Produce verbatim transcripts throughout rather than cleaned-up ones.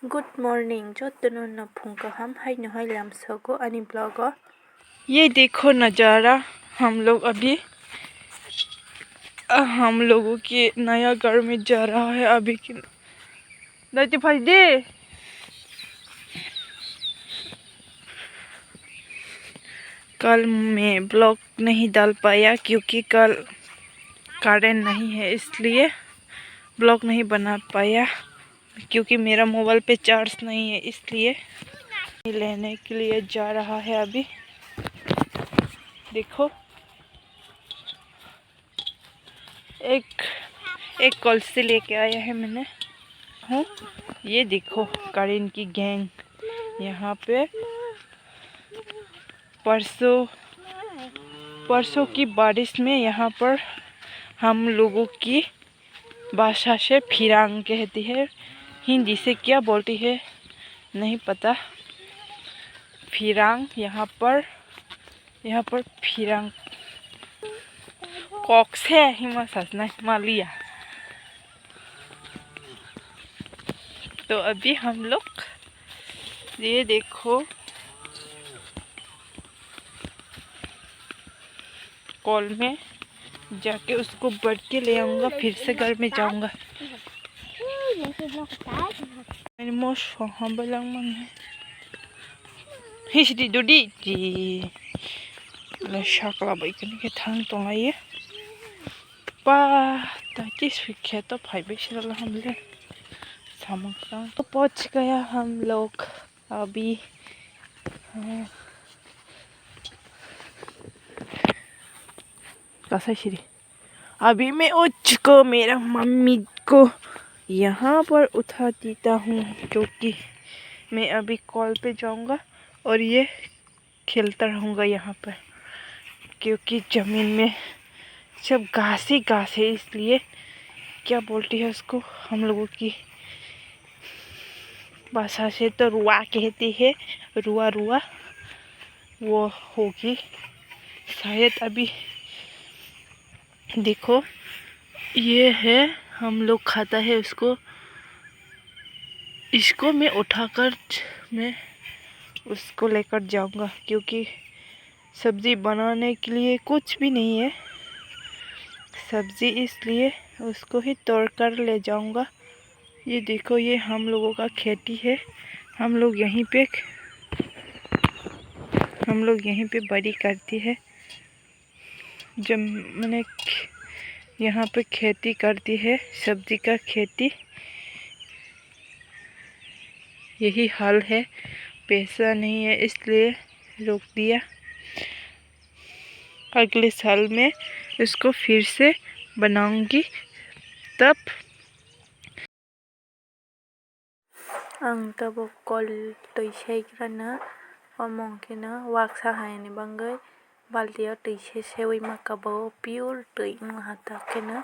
Good morning, jotono no phung kaham hai no hai lam sogo ani vlog o. ये देखो नज़ारा, हम लोग अभी, अ, हम लोगों के नया घर में जा रहा है अभी के। दादी भाई दे। कल मैं vlog नहीं डाल पाया क्योंकि कल करंट नहीं है, इसलिए vlog नहीं बना पाया। क्योंकि मेरा मोबाइल पे चार्ज नहीं है, इसलिए लेने के लिए जा रहा है अभी। देखो, एक, एक कलसी लेके आया है मैंने। हूँ, ये देखो, करंट की गैंग यहाँ पे। परसों, परसों की बारिश में यहाँ पर हम लोगों की भाषा से फिरांग कहती है, हिंदी से क्या बोलती है नहीं पता। फिरांग यहाँ पर, यहाँ पर फिरांग कॉक से हिमा सजना मालिया। तो अभी हम लोग ये देखो कल में जाके उसको भर के ले आऊँगा, फिर से घर में जाऊँगा। Ani mosong hambai langmani. Hisidi dudi ji. Le sakla bai kani khe thang tonglai ye. Pa ta kis khe to phai bai sira la hamle. Samang kang. तो पहुंच गया हम लोग अभी। हाँ। Kasai siri. अभी मैं उच्च को मेरा मम्मी को यहाँ पर उठा देता हूँ, क्योंकि मैं अभी कॉल पे जाऊँगा और ये खेलता रहूँगा यहाँ पर, क्योंकि ज़मीन में सब घास ही घास है, इसलिए क्या बोलती है उसको, हम लोगों की भाषा से तो रुआ कहती है, रुआ रुआ वो होगी शायद। अभी देखो, ये है, हम लोग खाता है उसको, इसको मैं उठाकर मैं उसको लेकर जाऊंगा, क्योंकि सब्जी बनाने के लिए कुछ भी नहीं है सब्जी, इसलिए उसको ही तोड़ कर ले जाऊंगा। ये देखो, ये हम लोगों का खेती है, हम लोग यहीं पे, हम लोग यहीं पे बड़ी करती है। जब मैंने ख-, यहाँ पे खेती करती है, सब्जी का खेती। यही हाल है, पैसा नहीं है इसलिए रोक दिया। अगले साल में इसको फिर से बनाऊंगी, तब Ang tabuk kol twi saikrano, omo hwnkhe no waksa haini bagwi balti o twi se seui ma kabo, pure twi wngha ta kheno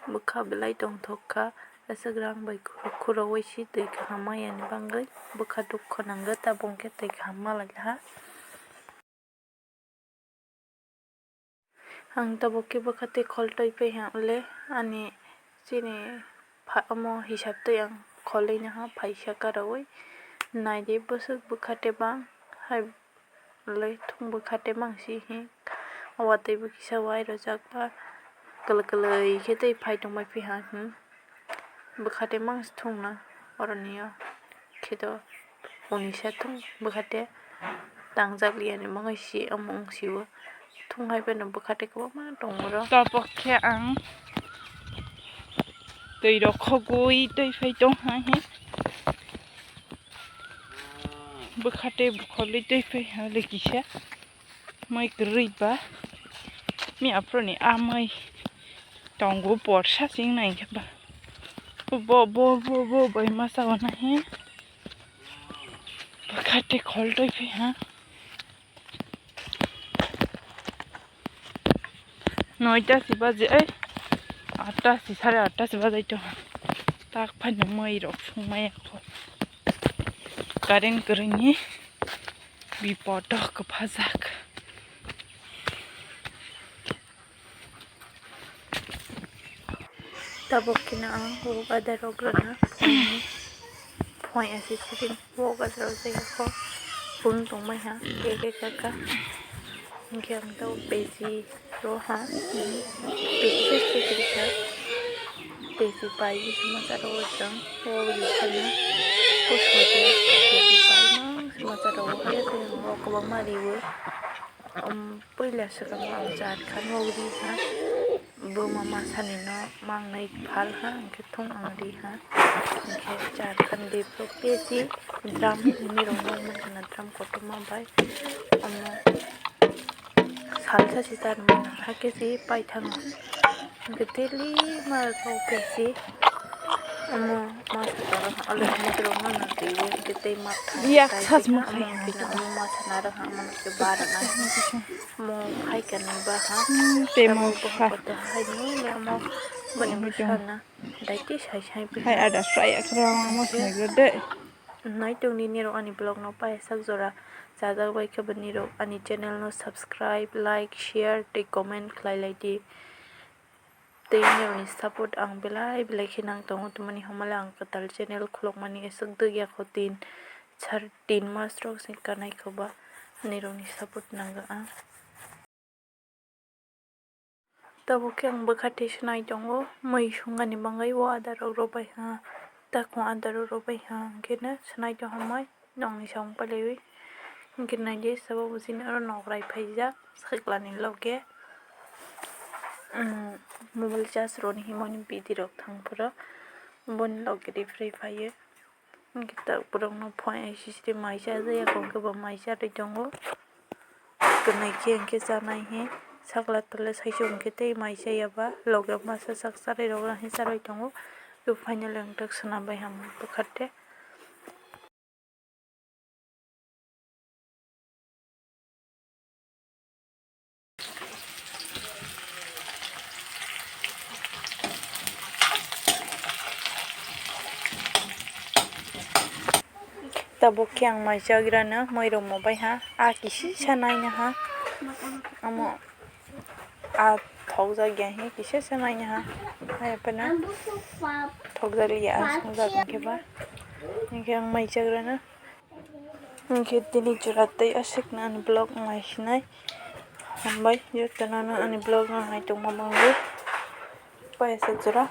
bwkha belai tongthok kha. Aswk rang bai khurok khurok bai se twi kaham maya ni bagwi bwkha dukho nango, tabuk hwnkhe twi kaham malai kha. Ang tabuk khe bwkha tei khol twi phai ha le, ani chini pha-, omo hisab twi ang kholwi naha phaisa karoui. Naidi bwswk bwkha tei bang hai le thung bwkha tei bang si hi. O watwi bo kisa wai rwjak ba kwlwi kwlwi khe tei phai tongbai phi ha hmm. Bwkha tei mangsi thungna oroni o khe to unisa thung bwkha tei tangjak liya ni bagwi si omo wng si o thung hai phano bwkha tei kwbangma tongo oro. Tabuk khe ang twi rok khogwi twi phai tong ha he bwkha tei bukholwi twi phai ha le kisa. Mai kwrwi ba. Mi aphuru ni a mai tongo, borsa sing nai khe ba. Bo, bo, bo, bo, bai masa wana he. Bwkha tei khol twi phai ha. Noita si baji, ai. Atta si, sare atta si bajai to. Tak phai no mai rok sung mai kho. Current kwrwi ni. Bipodo kwphajak. Tabuk khe no ang o ada rok rwna phone ni, Mai asi siring wo gajra jai kho. Phung tong mai ha. Eke kaka. Hingke ang tau peji ro ha. Peji se siring sa. Peji pai sima sa ro jang. Wo ri khana. Puso je. Peji pai ma sima sa ro. Wo kaya kaya wo kwbangma riwo. Um, puila swkang ang jat khan wo ri ha. Buma masani no mangnai phal ha, hingke thung ang ri ha, hingke char khan de pro kesi drum hini rong mang mang kana drum kotorma bai omo salsa si char mang ha kesi paithango hingke daily ma rok kesi omo masa toro ha alo omo rok no na twi hingke tei ma Yak sas ma khai ha. Omo masa na rok ha omo ke bara na. Mo hai kani ba ha. Hmm, tei mo Tamo bo ha. Koto hai ni le mo bani Mo bwsa jong. Na. Dai ti sai sai pi. Hai ada srai akhra mo sini gede. Nai tong ni nirok ani vlog no pai sak jora. Chajak bai khe bani rok ani channel no subscribe, like, share tei comment khlai lai di. Tei nirokni support ang belai belai khe nang tongo, tongmani hamale ang kwtal channel khulokmani aswk dwk ya kho tin sar tin mas rok se kanai kho ba nirokni support nangkha ang. Tabuk khe ang bwkha twi swnai tongo, mui sungani bagwi o adarok rwbai ha, takung adarok rwbai ha, hwnkhe no swnai tongkha mui. Nokni samung palaiwi hwnkhe naidi sabo bwswini oro nokrai phaijak swkla ni loge, um, mobile charge rwni himani bidi rok thang phuru boni loge rifrwi phaio. Hwnkhe tak borok no phone ai sisiri mai cha jaya kok khe bo mai cha twi tongo. Kwnwi khe hwnkhe chanai he sakla tole saichung khe tei mai chaya ba loge masa sak charwi rok rang he charwi tongo. Finally ang tak swnam bai ham bwkha te. Tabuk khe ang mai chagrano moi rok mo bai ha, a kisi sa naina ha, omo a thokjak ya he kisa se naina ha. Hai phano thokjak ya, a songjak hwnkhe ba. Hwnkhe ang mai chagrano. Hwnkhe tini jora tei aswkno ani vlog nai sinai. Hambai jotono ani vlog no nai tongma mangwi. Pai aswk jora.